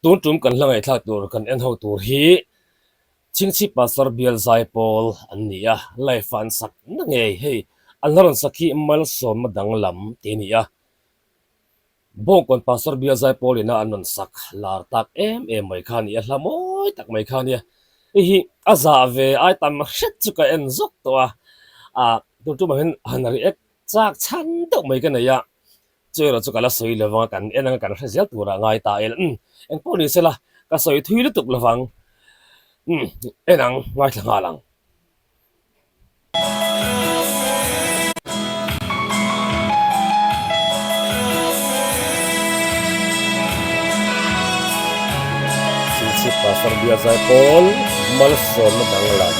Tun tum kan hla ngaihthlak tur kan en ho tur hi Chhingchhip Pastor Bial Zaipawl an ni a, live a an sak na ngei hei an hla rawn sak hi malsawmna danglam tih a ni a. Bawngkawn Pastor Bial Zaipawl ina an rawn sak lar tak em em mai kha a ni a, hla mawi tak mai kha a nia. Hei hi a zah ve ai tam hret chu ka en zawk tawh a, ah tun tumah hian han react chak chhan deuh mai ka nei a. Chu erawh chu ka la sawi lo vang a, kan en anga kan hre zel turah ngai ta ila. Umm, engpawh ni sela, ka sawi thui lutuk lo vang. Umm, en ang, ngaithla nghal ang. Chhingchhip Pastor Bial Zaipawl malsawmna danglam.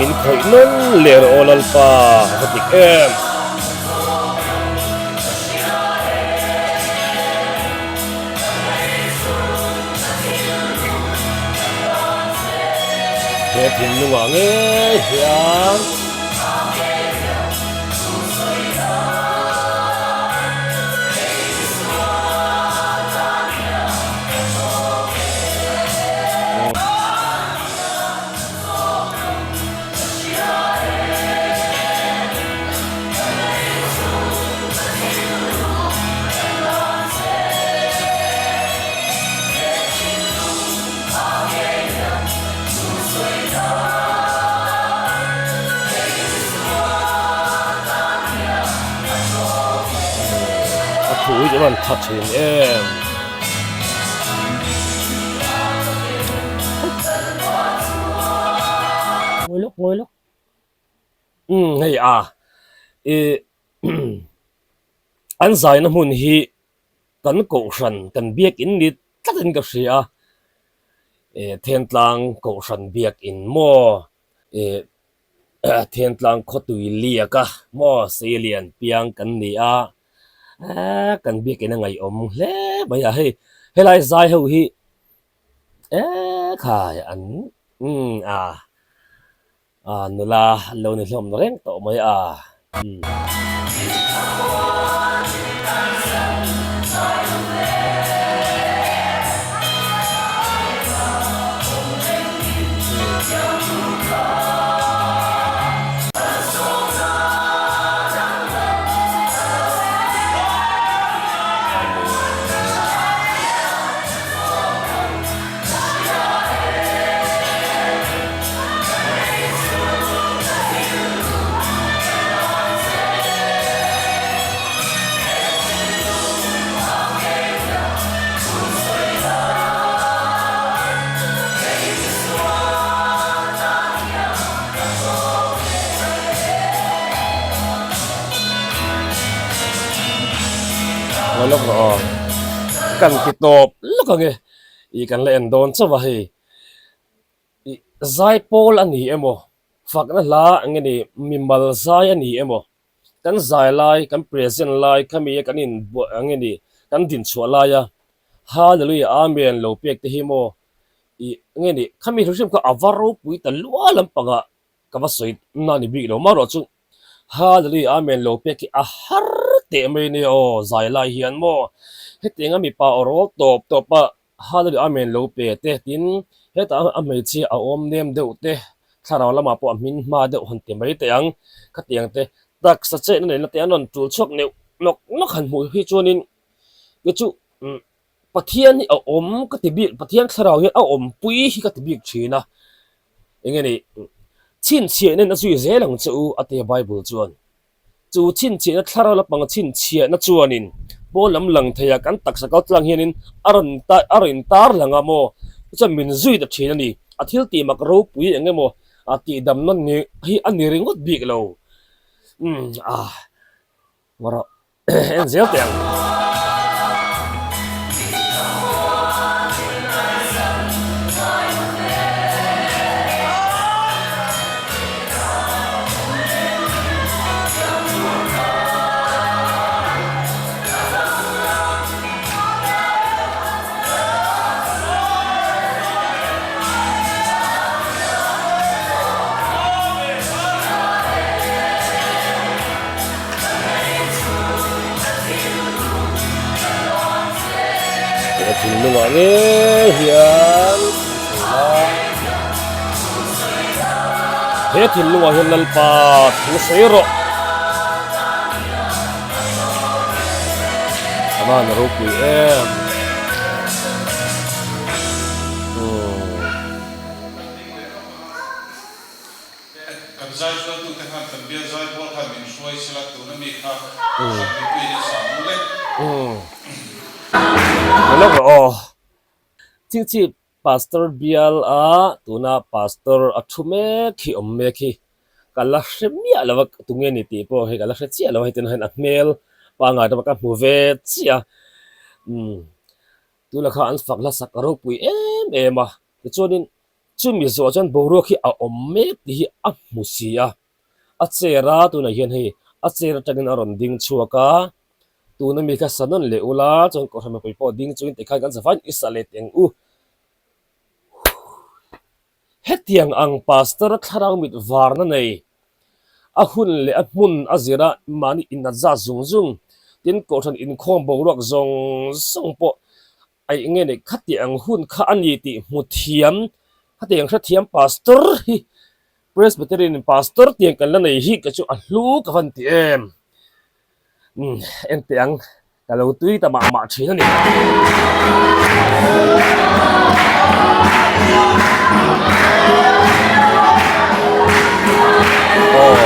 Min khawih nawn leh rawh aw Lalpa a va dik em. He thinlungah ngei hian. A thu hi chu an tha thin em. Ngawi lawk ngawi lawk umm hei a ih an zaina hmun hi kan kohhran kan biakin ni tlatin ka hria a ih Thentlang kohhran biakin maw ih Thentlang khawtui liak a maw Seilian piang kan ni a eee kan biakin a ngaihawm hle mai a hei helai zai ho hi eee khai an umm a ah nula an lo ni hlawm reng tawh mai a umm. Lawk rawh aw kan ti tawp lawk ang e ih kan la en dawn chauh a hei ih zai pawl a ni emaw fakna hla eng nge ni mimal zai a ni emaw kan zai lai kan present lai khami a kan in buah eng nge ni kan din chhuah lai a Hallelujah Amen lo pek te hi maw ih eng nge ni khami hrim hrim kha a va ropui ta lua lampangah ka va sawi na ni bik lo marawh chu Hallelujah Amen lo pek hi a har teh mai nia aw zai lai hian maw hetianga mipa aw rawl tawp tawp a Hallelujah Amen lo pe te tin hetah a hmeichhia a awm nem deuh te thlarau lamah pawh a hmin hma deuh han ti mai teh ang khatiang te taksa chetna neihna te an rawn tul chhuak neuh nawk nawk han hmuh hi chuanin kei chu Pathian hi a awm ka ti bik Pathian thlarau hian a awmpui hi ka ti bik thin a. Eng nge ni? Chhinchhiahna a zui zel ang che u, a ti a Bible chuan. Chu chhinchhiahna thlarau lampang chhinchhiahna chuanin pawn lam lang thei a, kan taksa kal tlang hianin a rawn a rawn intar lang a maw? Chuan min zui ta thin a ni. A thil tih mak ropui eng emaw a tihdamna ni hi a ni ringawt bik lo. Umm ah rawh. En zel teh ang. ngei hian thu sawi la. He thinlungah hian Lalpa thu sawi rawh. A van ropui em. Kan zai hruaitute khan kan bial zai pawl khan min hruai sela tuna mi kha hran mipuiin a sang u le. Hello rawh aw. Chingchip Pastor bial a tuna Pastor a thu mek hi awm mek hi ka la hre miah lo a tunge ni tih pawh hei ka la hre chiah lo a hei tunah hian a hmel pangngai te pawh ka hmu ve chiah a umm tunah khan an fak hlasak a ropui em em a tichuanin chumi zawh chuan boruak hi a awm mek tih hi a hmu si a a chair a tunah hian hei a chair atangin a rawn ding chhuak a tuna mi kha sa nawn leh ula chuan kohhran mipui pawh ding chungin tikhan kan zavaiin i sa let eng u. Hetiang ang pastor thlarau mit varna nei a hun leh a hmun a zira mahni innat zat zung zung tin kohhran inkhawm boruak zawng zawng pawh a eng nge nei khatiang hun kha a ni tih hmu thiam khatiang hrethiam pastor hi Presbyterian pastor tiang kan la nei hi ka chu a hlu ka van ti em umm engteh ang. Ka lo tui ta mah mah thin a ni. Aw.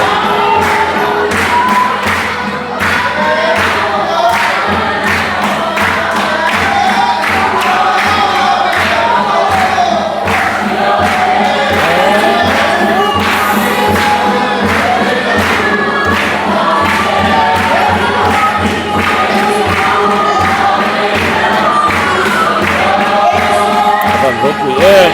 A van ropui em.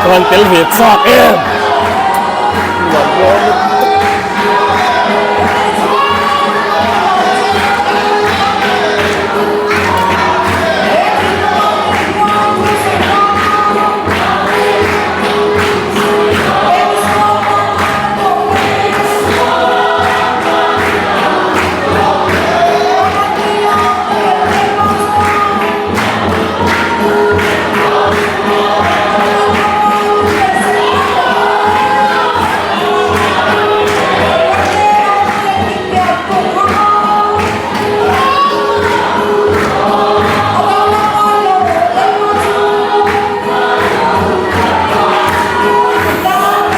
Ka han tel ve chak em nuam dawn lutuk.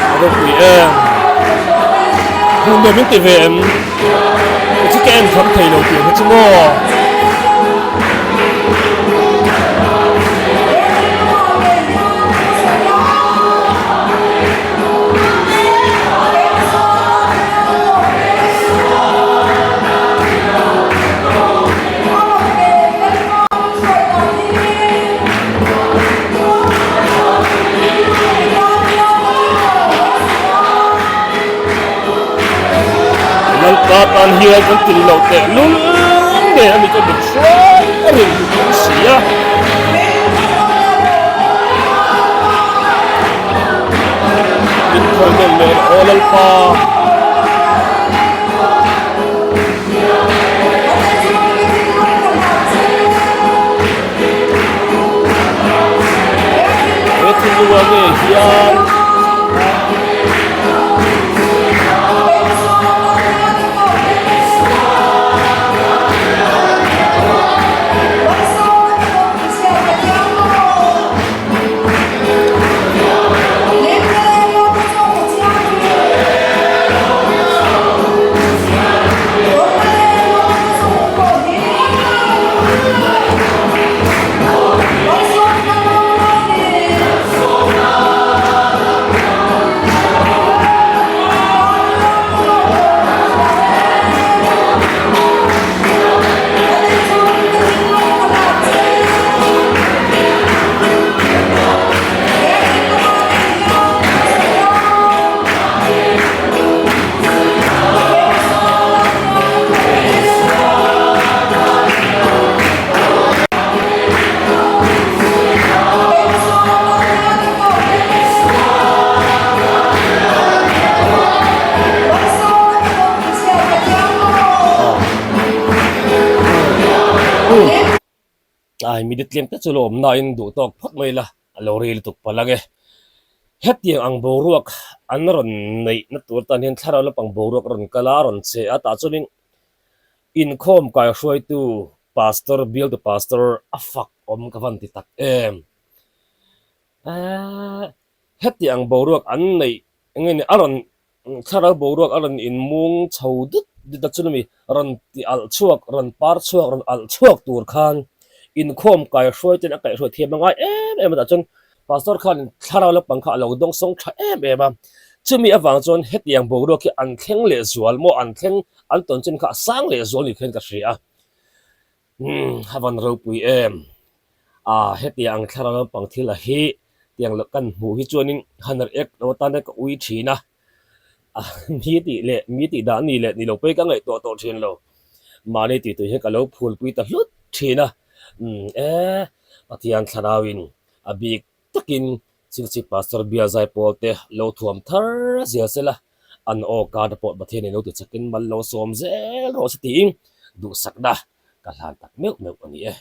A ropui em hmuh nuam in ti ve em ka chu ka en tham thei lo tih ang hi chu maw. Lalpa tan hian kan tlin loh teh lul nge a ni chu min hruai a ring duh si a. Min khawi nawn leh rawh aw Lalpa. He thinlunga nge hian Tlai minute tlem te chu lo awm nain duh tawk phawt mai la, a lo ri lutuk palh ang e. Hetiang ang boruak an rawn neih na tur tan hian thlarau lampang boruak a rawn kal a, a rawn che a, tah chuanin inkhawm kaihruaitu Pastor, bialtu Pastor a fak awm ka van ti tak em. Eeh hetiang boruak an neih eng nge ni a rawn thlarau boruak a rawn inmung chho dut dut a chumi rawn ti alh chhuak rawn par chhuak rawn alh chhuak tur khan inkhawm kaihruai ten a kaihhruai thiam a ngai em em a tah chuan pastor khan thlarau lampang kha a lo dawngsawng tha em em a chumi avang chuan hetiang boruak hi an thleng leh zual maw an thleng an tawn chin kha a sang leh zual ni khan ka hria a. Umm a van ropui em. Aa hetiang ang thlarau lampang thil a hi tiang loh kan hmuh hi chuanin han react lo atana ka ui thin a, a mi tih leh mi tih dah ni leh ni lo pawhin ka ngaihtuah tawh thin lo. Mahni tih tui hi ka lo phulpui ta hlut thin a, umm e Pathian thlarauin a bik takin Chingchip Pastor Bial Zaipawl te lo thuam thar zel sela, an aw kar te pawh Pathianin lo ti chakin mal lo sawm zel rawh se tiin duhsakna ka hlan tak meuh meuh a ni e.